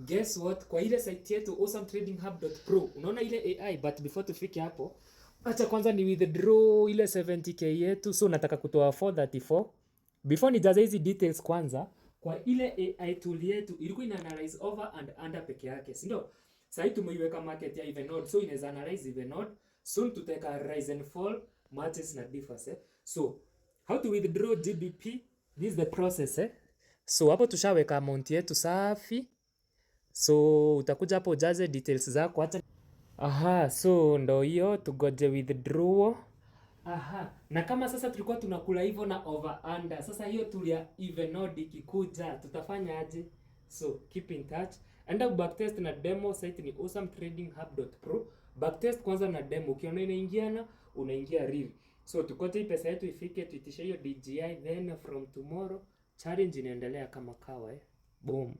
Guess what? Kwa ile site yetu awesometradinghub.pro, unaona ile AI, but before tufike hapo, acha kwanza ni withdraw ile 70K yetu. So nataka kutoa 434. Before nijaze hizi details kwanza, kwa ile AI tool yetu ilikuwa ina analyze over and under peke yake, si ndio? Sasa tumeiweka market ya even odd, so inaweza analyze even odd. Soon tutaweka rise and fall, matches na differs, eh. So how to withdraw GBP? This is the process, eh. So hapo tushaweka amount yetu safi. So utakuja hapo ujaze details zako hata. Aha, so ndo hiyo, tugoje withdraw. Aha, na kama sasa tulikuwa tunakula hivyo na over under, sasa hiyo tool ya even odd ikikuja tutafanya aje? So keep in touch. Enda backtest na demo, site ni awesometradinghub.pro. Backtest kwanza na demo, ukiona inaingiana unaingia real. So tukote hii pesa yetu ifike, tuitishe hiyo DGI, then from tomorrow challenge inaendelea kama kawa, eh. Boom.